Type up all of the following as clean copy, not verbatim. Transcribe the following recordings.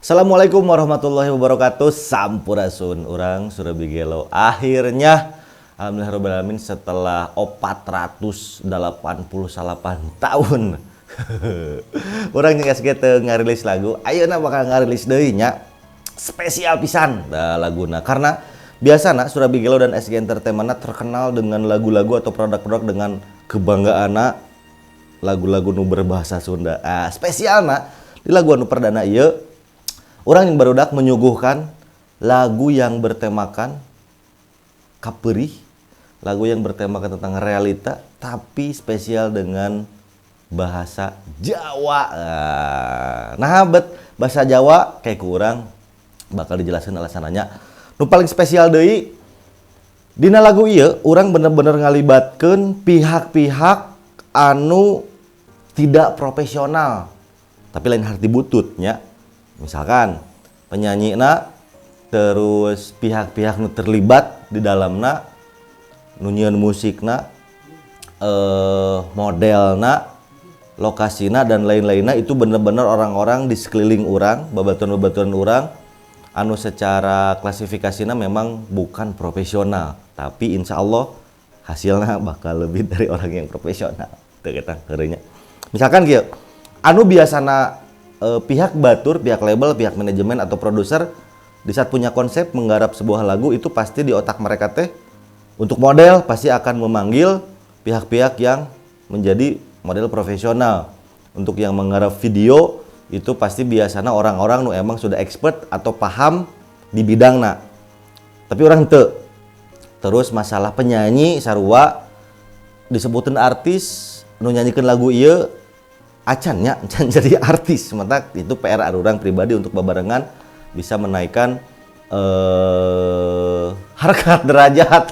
Assalamualaikum warahmatullahi wabarakatuh. Sampurasun, urang Surabi Gelo. Akhirnya alhamdulillah rabbil alamin setelah 488 tahun urang jeung SG teu ngarilis lagu, ayeuna bakal ngarilis deui nya. Spesial pisan da laguna, karena biasana Surabi Gelo dan SG Entertainment terkenal dengan lagu-lagu atau produk-produk dengan kebanggaanna lagu-lagu nu berbahasa Sunda. Ah, spesialna di lagu anu perdana ieu urang yang barudak menyuguhkan lagu yang bertemakan kaperih, lagu yang bertemakan tentang realita, tapi spesial dengan bahasa Jawa. Nah, bet bahasa Jawa kayak kurang bakal dijelaskan alasannya. Nu paling spesial deui dina lagu ieu urang bener-bener ngalibatkeun pihak-pihak anu tidak profesional, tapi lain harti bututnya. Misalkan penyanyi na, terus pihak-pihak nu terlibat di dalamna, nu nyieun musikna, modelna, lokasina dan lain-lainnya, itu bener-bener orang-orang di sekeliling urang, babaturan-babaturan urang anu secara klasifikasinya memang bukan profesional, tapi insya Allah hasilnya bakal lebih dari orang yang profesional. Tuh kita heureunya. Misalkan kieu, anu biasana pihak batur, pihak label, pihak manajemen atau produser di saat punya konsep menggarap sebuah lagu itu pasti di otak mereka teh untuk model pasti akan memanggil pihak-pihak yang menjadi model profesional. Untuk yang menggarap video itu pasti biasanya orang-orang nu emang sudah expert atau paham di bidangna. Tapi urang teu. Terus masalah penyanyi sarua, disebutin artis nu nyanyikan lagu ieu acan nya, acan jadi artis. Sementara itu PR urang pribadi untuk babarengan bisa menaikkan harkat derajat.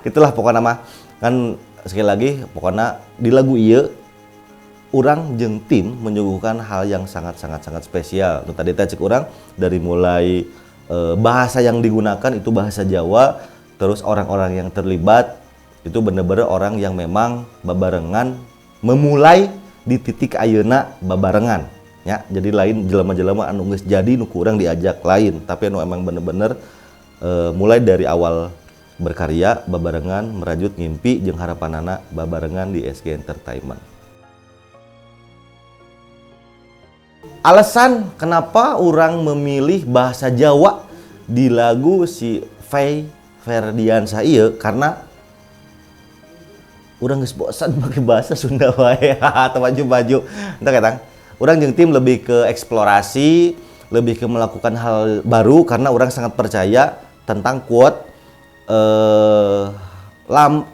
Itulah pokoknya mah kan, sekali lagi pokoknya di lagu ieu urang jeung tim menyuguhkan hal yang sangat sangat sangat spesial. Nu tadi teh cek urang dari mulai bahasa yang digunakan itu bahasa Jawa, terus orang-orang yang terlibat itu bener-bener orang yang memang babarengan memulai di titik ayeuna babarengan ya. Jadi lain jelema-jelema anu geus jadi nu kurang diajak lain, tapi anu emang bener-bener mulai dari awal berkarya babarengan merajut ngimpi jeung harapanana babarengan di SG Entertainment. Alasan kenapa orang memilih bahasa Jawa di lagu si Fey Ferdiansyah ieu karena urang geus bosan pakai bahasa Sunda wae atau baju-baju. Entah ketang. Urang jeung tim lebih ke eksplorasi, lebih ke melakukan hal baru karena urang sangat percaya tentang quote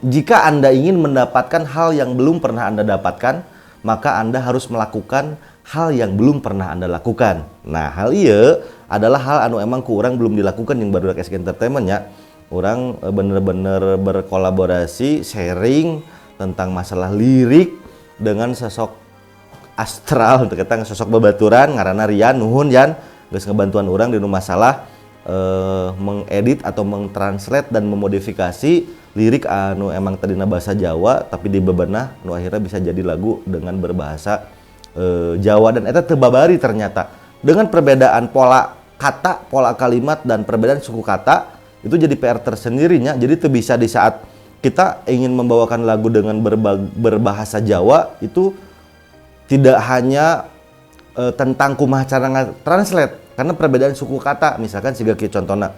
jika Anda ingin mendapatkan hal yang belum pernah Anda dapatkan, maka Anda harus melakukan hal yang belum pernah Anda lakukan. Nah, hal ieu adalah hal anu emang ku urang belum dilakukan yang baru SG Entertainment ya. Urang bener-bener berkolaborasi, sharing tentang masalah lirik dengan sosok astral, kita sosok babaturan ngaranna Rian. Nuhun Yan, geus ngebantuan urang di masalah mengedit atau mengtranslate dan memodifikasi lirik anu emang tadina bahasa Jawa tapi dibebenah nu akhirnya bisa jadi lagu dengan berbahasa Jawa. Dan eta teu babari ternyata dengan perbedaan pola kata, pola kalimat dan perbedaan suku kata itu jadi PR tersendirinya. Jadi itu bisa di saat kita ingin membawakan lagu dengan berbahasa Jawa itu tidak hanya tentang kumaha cara translate karena perbedaan suku kata. Misalkan siga kieu contohna,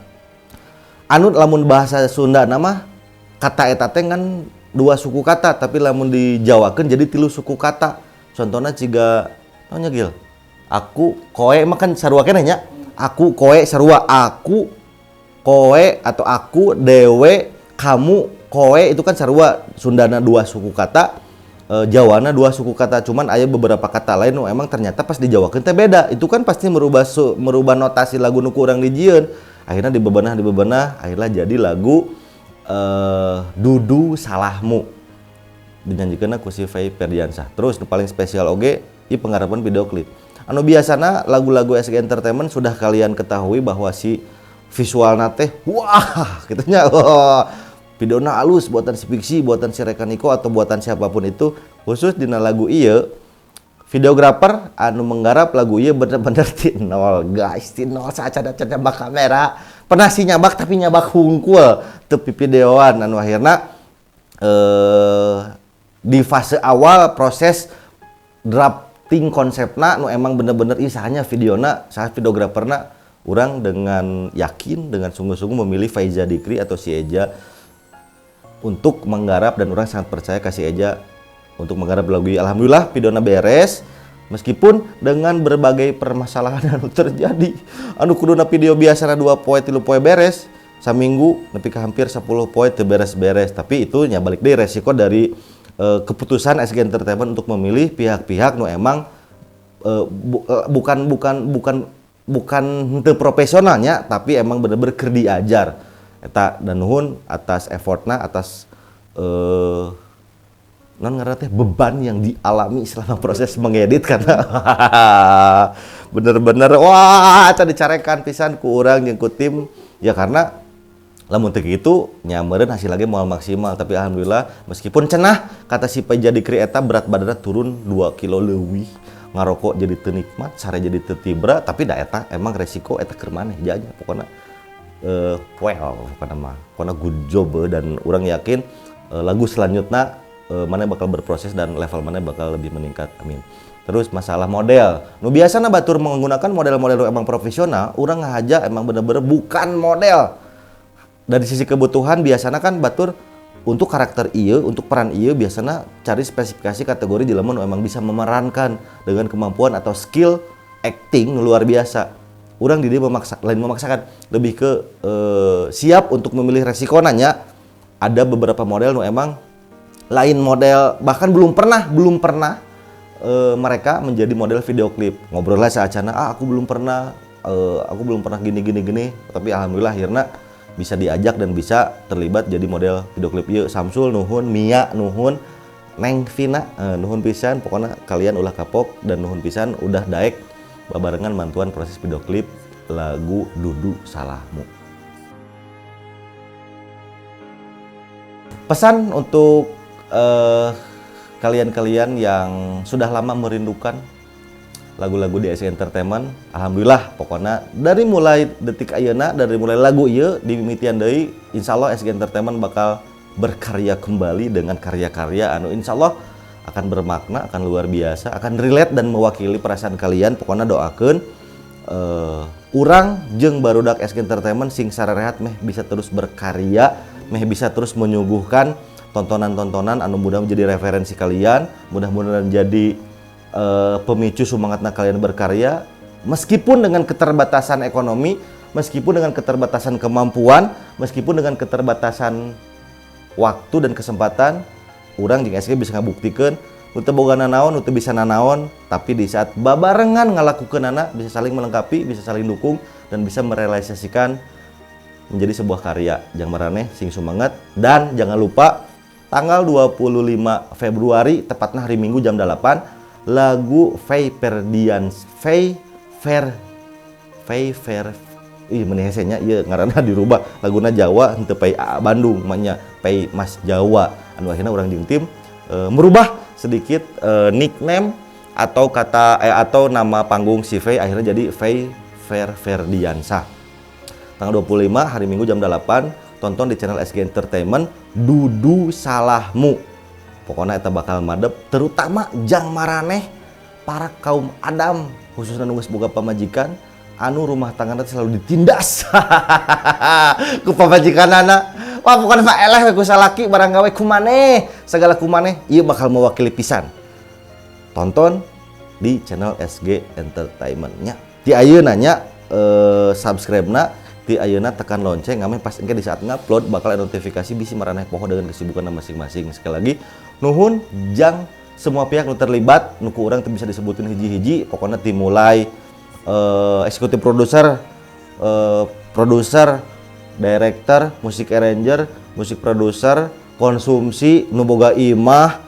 anu lamun bahasa Sunda nama kata eta teh kan dua suku kata, tapi lamun dijawakeun jadi tilu suku kata. Contohnya ciga naonnya gil, aku koe mah kan sarua keneh nya, aku koe sarua aku koe atau aku dewe kamu koe itu kan sarua. Sundana dua suku kata, Jawana dua suku kata, cuman aya beberapa kata lain nu emang ternyata pas dijawakeun teh beda. Itu kan pasti merubah notasi lagu nu kurang dijieun. Akhirnya dibebenah dibebenah, akhirnya jadi lagu Dudu Salahmu dinyanyikan ku si Fey Ferdiansyah. Terus nu paling spesial oge ieu penggarapan video klip. Anu biasana lagu-lagu SG Entertainment sudah kalian ketahui bahwa si visualna teh wah kitu nya, wah videona halus buatan si Fiksi, buatan si Rekaniko atau buatan siapapun itu. Khusus dina lagu ieu Videografer anu menggarap lagu ieu bener-bener ti nol guys, ti nol sacan-acan nyabak kamera. Pernah sih nyabak tapi nyabak hungkul teu videoan anu akhirna di fase awal proses drafting konsepna nu emang bener-bener ih sahanya videona, saha videograferna, urang dengan yakin dengan sungguh-sungguh memilih Faiza Dikri atau si Eja untuk menggarap, dan urang sangat percaya ka si Eja untuk menggarap lagu ieu. Alhamdulillah videona beres meskipun dengan berbagai permasalahan anu terjadi. Anu kuduna video biasana 2 poe 3 poe beres, saminggu nepi ka hampir 10 poe teu beres-beres. Tapi itu nya balik deui resiko dari keputusan SG Entertainment untuk memilih pihak-pihak nu emang bukan henteu profesionalnya, tapi emang bener-bener keur diajar eta. Dan nuhun atas effortna, atas non ngaranna teh beban yang dialami selama proses mengedit, karena bener-bener wah tadi dicarekan pisan ku urang jeung ku tim ya, karena lamun teu kitu nya meureun hasil lagi moal maksimal. Tapi alhamdulillah meskipun cenah kata si Faiza Dikri eta berat badanna turun 2 kilo leuwih, ngarokok jadi teu nikmat, sare jadi teu tibra, tapi da eta emang resiko eta keur maneh janya pokona. Well, pokona mah pokona good job, dan urang yakin lagu selanjutnya mana bakal berproses dan level mana bakal lebih meningkat, amin. Terus masalah model, nu biasana batur menggunakan model-model emang profesional, urang ngahaja emang bener-bener bukan model. Dari sisi kebutuhan biasana kan batur untuk karakter ieu, untuk peran ieu biasana cari spesifikasi kategori jelema nu emang bisa memerankan dengan kemampuan atau skill acting nu luar biasa. Urang di dieu memaksa, lain memaksakan, lebih ke siap untuk memilih resiko nanya. Ada beberapa model nu emang lain model, bahkan belum pernah mereka menjadi model video klip. Ngobrol lah saacana, aku belum pernah gini gini gini, tapi alhamdulillah akhirnya bisa diajak dan bisa terlibat jadi model video klip ieu. Samsul nuhun, Mia nuhun, Neng Vina nuhun pisan, pokoknya kalian ulah kapok dan nuhun pisan udah daek babarengan mantuan proses video klip lagu Dudu Salahmu. Pesan untuk kalian-kalian yang sudah lama merindukan lagu-lagu di SG Entertainment, alhamdulillah pokoknya dari mulai detik ayeuna, dari mulai lagu ieu dimimitian deui, insyaallah SG Entertainment bakal berkarya kembali dengan karya-karya anu insyaallah akan bermakna, akan luar biasa, akan relate dan mewakili perasaan kalian. Pokoknya doakeun urang jeung barudak SG Entertainment sing sarerehat meh bisa terus berkarya, meh bisa terus menyuguhkan tontonan-tontonan anu mudah menjadi referensi kalian, mudah-mudahan jadi pemicu semangatna kalian berkarya, meskipun dengan keterbatasan ekonomi, meskipun dengan keterbatasan kemampuan, meskipun dengan keterbatasan waktu dan kesempatan, urang jeung SG bisa ngabuktikeun nu teu boga nanaon, nu teu bisa nanaon, tapi di saat babarengan ngalakukeunana bisa saling melengkapi, bisa saling dukung dan bisa merealisasikan menjadi sebuah karya. Jang maraneh sing semangat, dan jangan lupa tanggal 25 Februari tepatnya hari Minggu jam 8 lagu Fei Ferdian, Fei Fer, Fei Fer, ih meni hese nya ieu ngaranna dirubah, laguna Jawa henteu Fei A Bandung mah Fei Mas Jawa, anu akhirna urang jeung tim merubah sedikit nickname atau kata atau nama panggung si Fei, akhirnya jadi Fei Fer Ferdiansah. Tanggal 25 hari Minggu jam 8 tonton di channel SG Entertainment Dudu Salahmu. Pokoknya eta bakal madep, terutama jang maraneh para kaum Adam khususnya nu geus boga pamajikan anu rumah tanggana selalu ditindas ku pamajikanana. Wah bukan mah eleh we ku salaki barang gawe kumaneh segala kumaneh, ieu bakal mewakili pisan. Tonton di channel SG Entertainment nya. Ti ayeuna nya subscribe-na, ti ayeuna tekan lonceng ngameh pas engke di saat ngupload bakal ada notifikasi bisi maraneh poho dengan kesibukan masing-masing. Sekali lagi nuhun jang semua pihak nu terlibat, nu ku urang teu bisa disebutin hiji-hiji, pokoknya dimulai eksekutif produser, produser, director, musik arranger, musik produser, konsumsi, nu boga imah,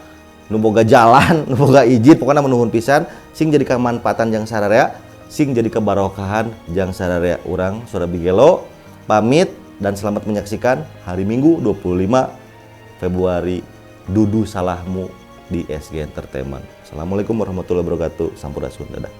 nu boga jalan, nu boga izin, pokoknya menuhun pisan sing jadi kemanfaatan jang sararea, sing jadi kebarokahan jang sararea. Urang Sora Bigelo pamit dan selamat menyaksikan hari Minggu 25 Februari Dudu Salahmu di SG Entertainment. Assalamualaikum warahmatullahi wabarakatuh. Sampurasun, dadah.